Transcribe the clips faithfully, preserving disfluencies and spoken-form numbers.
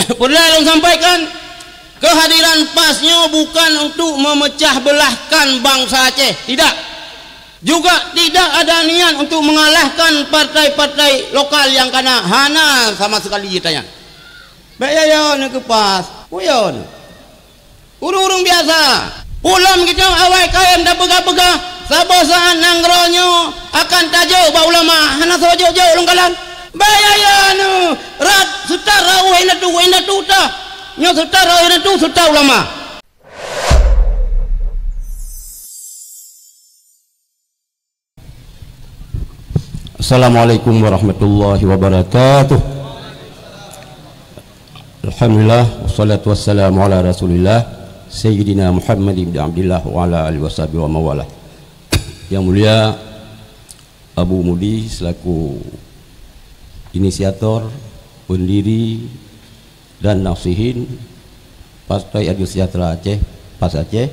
Peureulèe lôn sampaikan, keuhadiran pas nyoe bukan untuk memecah belahkan bansa Aceh, tidak. Juga tidak ada niat untuk mengalahkan partai-partai lokal nyang kana, hana sama sekali tanyan. Bèk ya, ya, nyoe keu pas. Peue ya nyoe? Ureueng-ureueng biasa. Ulôn geutanyoe awai kayém tapeugah-peugah, saboh saát nanggroe nyoe akan tajok bak ulama, hana soe jok-jok lôn kalon. Bèk ya, ya nyoe, rot seutôt rot indatu, indatu tah. Nyoe seutôt rot indatu, seutôt ulama. Assalamualaikum warahmatullahi wabarakatuh. Alhamdulillah, wassalatu wassalamu ala Rasulillah, Sayyidina Muhammad ibn Abdillah wa ala alihi wasahbihi wa mawalah. Yang mulia Abu Mudi selaku inisiator, pendiri dan nasihin Partai Adil Sejahtera Aceh, pas Aceh,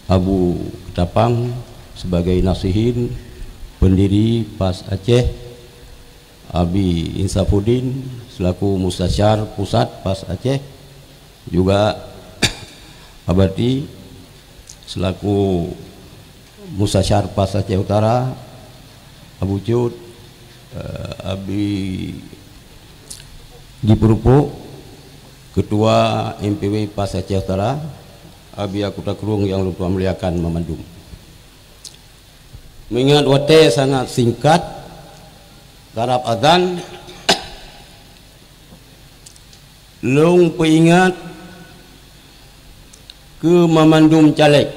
Abu Ketapang sebagai nasihin pendiri pas Aceh, Abi Insafuddin selaku mustasyar pusat pas Aceh, juga Abati selaku mustasyar pas Aceh Utara, Abu Cut, eh, Abi Di Purupuk, Ketua M P W pas Aceh Utara, Abi Anggota Krueng nyang lôn tuan muliakan meumandum. Meuingat watèe sangat singkat, karab azan, lôn peuingat keu meumandum caleg,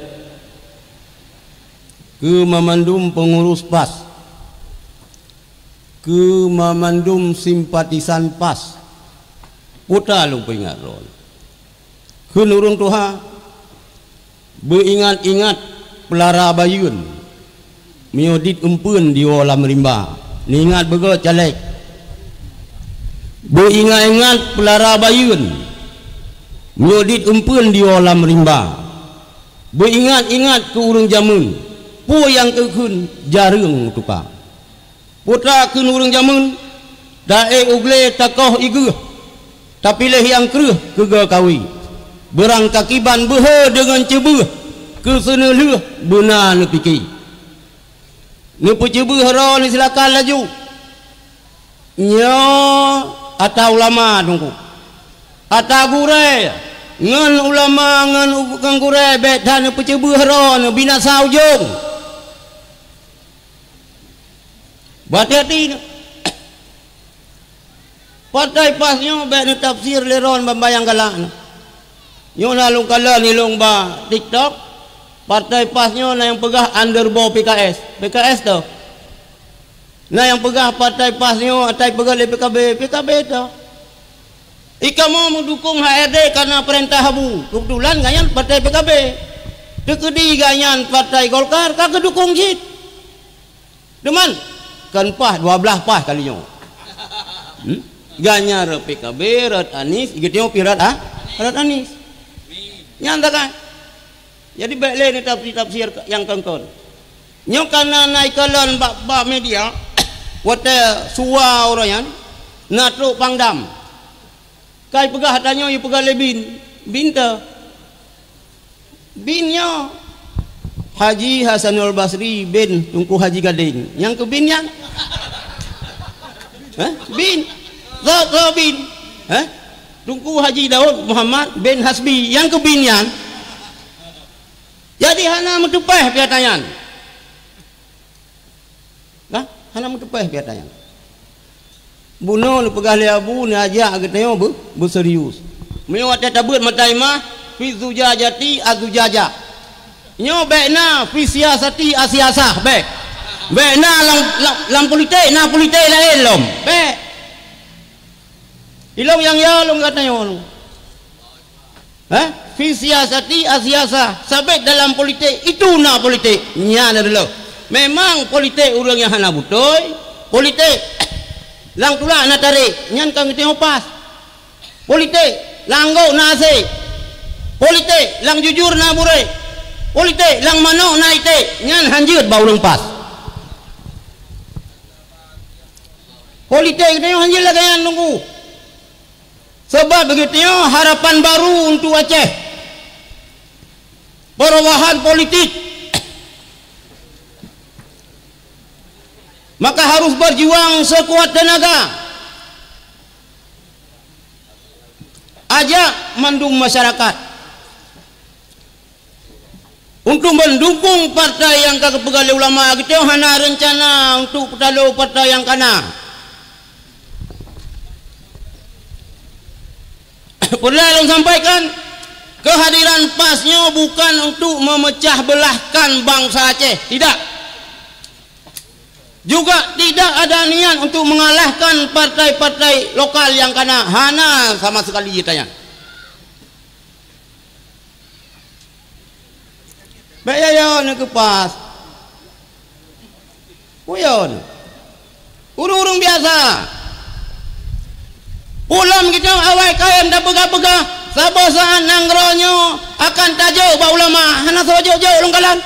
keu meumandum peungurus pas, keu meumandum simpatisan pas. Peue ta lôn peuingat droe? Kheun ureueng tuha, beuingat-ingat peulara bayeuen, meunyoe dit eumpeuen diwoe lam rimba. Neuingat beugöt caleg. Beuingat-ingat peulara bayeuen, meunyoe dit eumpeuen diwoe lam rimba. Beuingat-ingat keu ureueng jameun, peue nyang geukheun jareueng meutuka. Peue ta kheun ureueng jameun, taék u glé takoh ié geuh, tapiléh nyang kreueh keu geukawen. Beurangkakiban beuhe deungon ceubeueh, keu seuneulheueh beuna neupike. Neupeuceubeueh droe neusilakan laju. Nyoe ata ulama teungku. Ata gurèe ngon ulama ngon u-, ngon gurèe bèk that neupeuceubeueh droe, neubinasa ujông. Beuhati-hati nyoe. Partai pas nyoe bèk neutafsir lé droe ban-ban nyang galak nyoe. Nyoe na lôn kalon ilông bak TikTok, partai pas nyoe na nyang peugah underbo P K S. P K S toh? Na nyang peugah partai pas nyoe ata jipeugah lé P K B, P K B toh? Ikamoe meudukong H R D kareuna peurintah Abu. Keubeutulan gobnyan partai P K B. Teukeudi gobnyan partai Golkar ka geudukong cit. Teuma, kon pas, dua blaih pas kali nyoe. Hmm? Gobnyan rot P K B, rot Anies, geutanyoe pih rot, ah, rot Anies. Nyan takai. Jadi bèk lé neutafsir-tafsir nyang kon-kon. Nyoe ka na, na ikalon bak, bak media, watèe suwa uroe nyan, na trok Pangdam. Ka ipeugah tanyoe ipeugah lé bin, bin teuh. Bin nyoe Haji Hasanul Basri bin Teungku Haji Gadeng. Nyang keu bin nyan? Hah? Bin. Soe, soe bin? Hah? Teungku Haji Daud Muhammad bin Hasbi. Nyang keu bin nyan? Jadi hana meuteupèh piata nyan. Nah, hana meuteupèh piata nyan. Bunoe neupeugah lé Abu, neuajak geutanyoe beu-, beuserius. Meunyoe watèe tabeuet mata imah, fi zujajati azujajah. Nyoe bèk na fi siasati asiasah, bèk. Bèk na lam, lam, lam politik, na politik laén lom. Bèk. Ilông nyang ya lôn geutanyoe. Hah? Fi siasati asiasah, sabab dalam politik itu na politik. Nyan adalah memang politik ureueng nyang hana beutôi, politik lam tulak na tarék, nyan ka geutanyoe pas. Politik lam anggô na asé, politik lam jujur na burek, politik lam manok na iték, nyan hanjeuet bak ureueng pas. Politik geutanyoe hanjeuet lagèe nyan teungku. Sebab begitu nyoe harapan baru untuk Aceh. Perubahan politik. Maka harus berjuang sekuat tenaga. Ajak mandum masyarakat untuk mendukung partai nyang ka geupeugah lé ulama, geutanyoe hana reuncana untuk peutalo partai nyang kana. Peureulée lôn sampaikan, kehadiran pas nyoe bukan untuk memecah belahkan bansa Aceh, tidak. Juga tidak ada niat untuk mengalahkan partai-partai lokal nyang kana, hana sama sekali tanyan. Bék ya, ya, neuh keu pas. Kuyon. Ureuëng-ureuëng biasa. Ulôn geutanyoe awai kayém tapeugah-peugah, saboh saát nanggroe nyoe akan tajok bak ulama, hana soe jok-jok lôn kalon.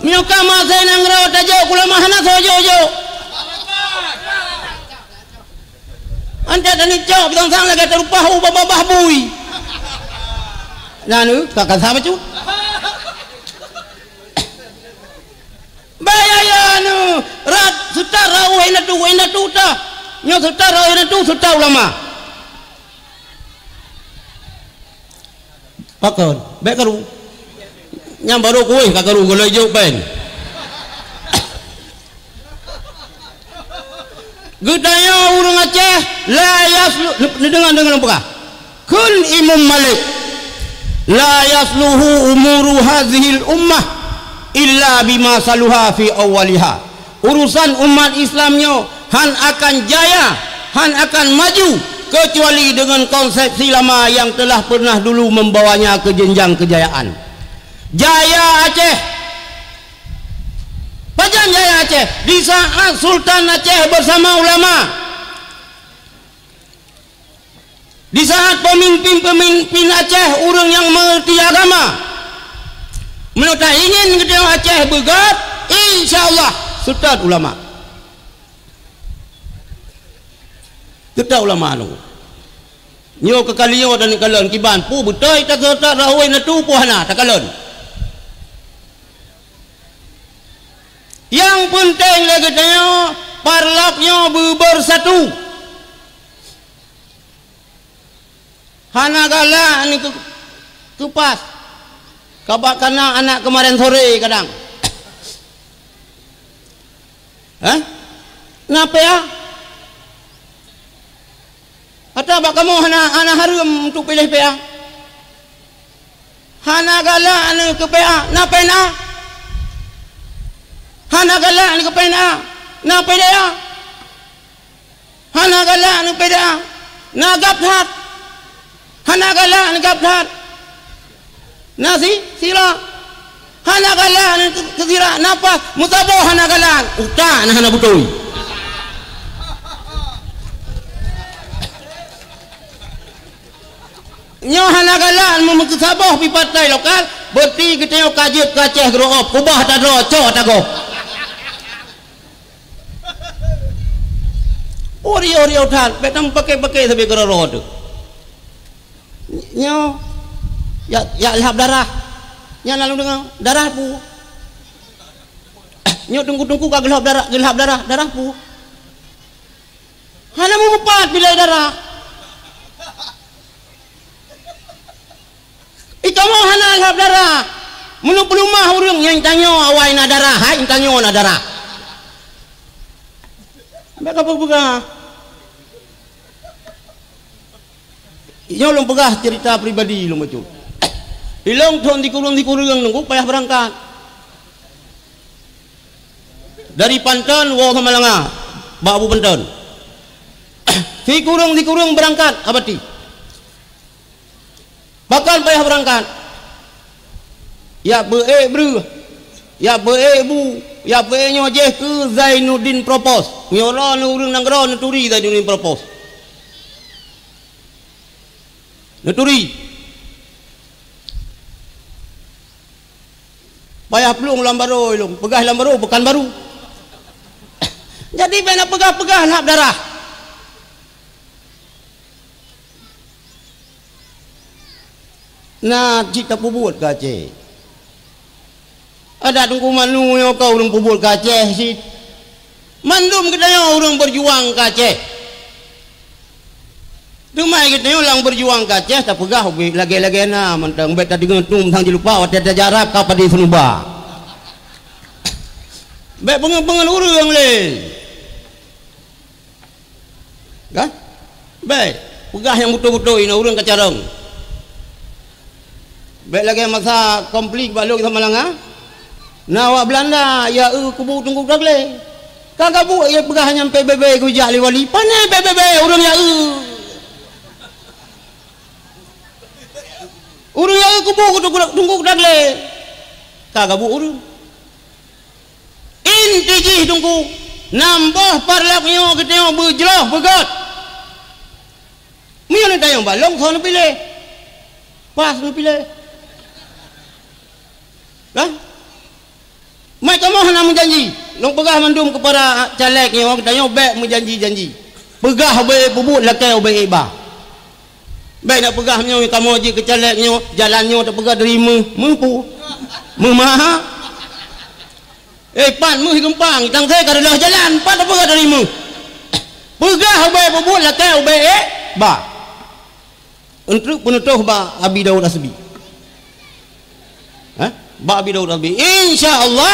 Meunyoe ka maséh nanggroe tajok ulama, hana soe jok-jok. Antat aneuk cok, pisang-sang lagée tarupah u babah bui. Nyan, eh, ka, ka sama cu. Bayaya nu, rat, sutat rawuh indatu, indatu ta. Nyoe sutat rawuh indatu, sutat ulama. Pakon, bék karu. Nyang barô kuéh ka karu, goloi jok pen. Geutanyoe ureuëng Aceh, la yaslu-, neudeungoe, deungoe lôn peugah. Kheun Imam Malik, "La yasluhu umuru hadzihil ummah illa bima saluha fi awwaliha." Urusan umat Islam nyoe han akan jaya, han akan maju, kecuali dengan konsepsi lama yang telah pernah dulu membawanya ke jenjang kejayaan. Jaya Aceh. Pajan jaya Aceh? Di saat Sultan Aceh bersama ulama. Di saat pemimpin-pemimpin Aceh ureuëng nyang mengerti agama, meunyoe taingin geutanyoe Aceh beugét, insya Allah, seutôt ulama. Seutôt ulama nyoe. Nyoe keukalon dan kalon kiban, peue beutôi taseutôt rahôi neutôh peue hana takalon. Nyang peunteng lé geutanyoe, paralok nyoe beubersatu. Hana galak ni keu-, keupas. Kabak kana anak keumaren sore kadang. Hah? Na P A? Ata bak kamoe hana, hana hareuem untuk piléh P A? Hana galak ni keu P A, na P N A? Hana galak ni keu P N A, na P D A? Hana galak ni P D A, na gab that. Hana galak ni gab that, na si, sira. Hana galak ni keu, keu sira, na pas, meusaboh hana galak, utak na hana beutôi. Nyoe hana galak meumeusaboh pi partai lokal, berarti geutanyoe ka jeuet keu Aceh Grow Up, kubah tadroe, cok tagoh. Oh, riôh-riôh that, bék tameupakée-pakée sabe keudroe-droe teuh. Nyoe, ya, ya lhab darah. Nyan lalu deungoe, darah peue? Nyoe teungku-teungku ka geulhab darah, geulhab darah, darah peue? Hana meumeupat bilai darah. Ikamoe hana lhab darah. Meunyoe peuleumah ureuëng nyang tanyoe awai na darah, hai tanyoe na darah. Bék ka peugah. Nyoe lôn peugah cerita pribadi lôn bacut. Ilong thon sikureueng-sikureueng nunggu payah beurangkat. Dari Panton woe Samalanga, bak Abu Panton. Sikureueng-sikureueng beurangkat, Abati. Pakon payah beurangkat? Ya beuék breueh, ya beuék bu, ya beuék nyoe jih keu Zainuddin Propos. Nyoe droeneuh ureuëng nanggroe neuturi Zainuddin Propos. Neuturi. Payah plueng lam barô ilong, peugah lam barô Pekanbaru. Jadi bèk na peugah-peugah lhab darah. Na cit tapeubuet keu Aceh. Adak Teungku Manu nyoe ka ureueng peubuet keu Aceh cit. Mandum geutanyoe ureueng beujuang keu Aceh. Teuma geutanyoe lam beujuang keu Aceh tapeugah ubit lagèe-lagèe na mantong, bèk tadeungoe tum sang jilupa watèe tajarab ka padé seunuba. Bèk peungeut-peungeut ureueng lé. Kan? Bèk. Peugah nyang beutôi-beutôi, na ureueng ka carông. Bèk lagèe masa konflik bak Lhokseumawe Malanga. Na awak Beulanda, ya eu kubu Teungku Daglé. Ka gabuek, ya peugah nyan P B B geujak lé wali. Pané P B B, ureueng ya eu. Ureueng ya eu kubu Teungku, Teungku Daglé. Ka gabuek ureueng. Inti jih Teungku, nam boh parlok nyoe geutanyoe beujroh beugöt. Meunyoe neutanyong bak lôn, soe neupiléh? Pas neupiléh. Kan? Mai kamoe hana meujanji. Lôn peugah mandum keupada caleg nyoe, geutanyoe bèk meujanji-janji. Peugah ubé peubuet, lakèe ubé ék ba. Bèk na peugah meunyoe kamoe jeuet keu caleg nyoe, jalan nyoe tapeugah dari meuh, meuh pu. Meuh maha. Eh, pat meuh geumpang, tang saya ka reuloh jalan, pat tapeugah dari meuh. Peugah ubé peubuet, lakèe ubé ék ba. Untuk peunutôh bak Abi Daud Asbi. Hah? Bak Abi Daud Asbi. Insya Allah,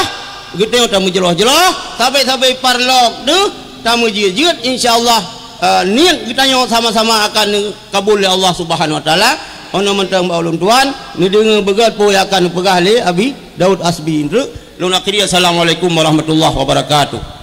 geutanyoe tameujroh-jroh, sabe-sabe parlok deuh tameujeuet-jeuet, insya Allah, eh, niet geutanyoe sama-sama akan neukabul lé Allah Subhanahu Wa Taala. Ono mantong bak ulôn tuan, neudeungoe beugöt peue nyang akan neupeugah lé Abi Daud Asbi. Untuk lôn akhiri, Assalamualaikum warahmatullahi wabarakatuh.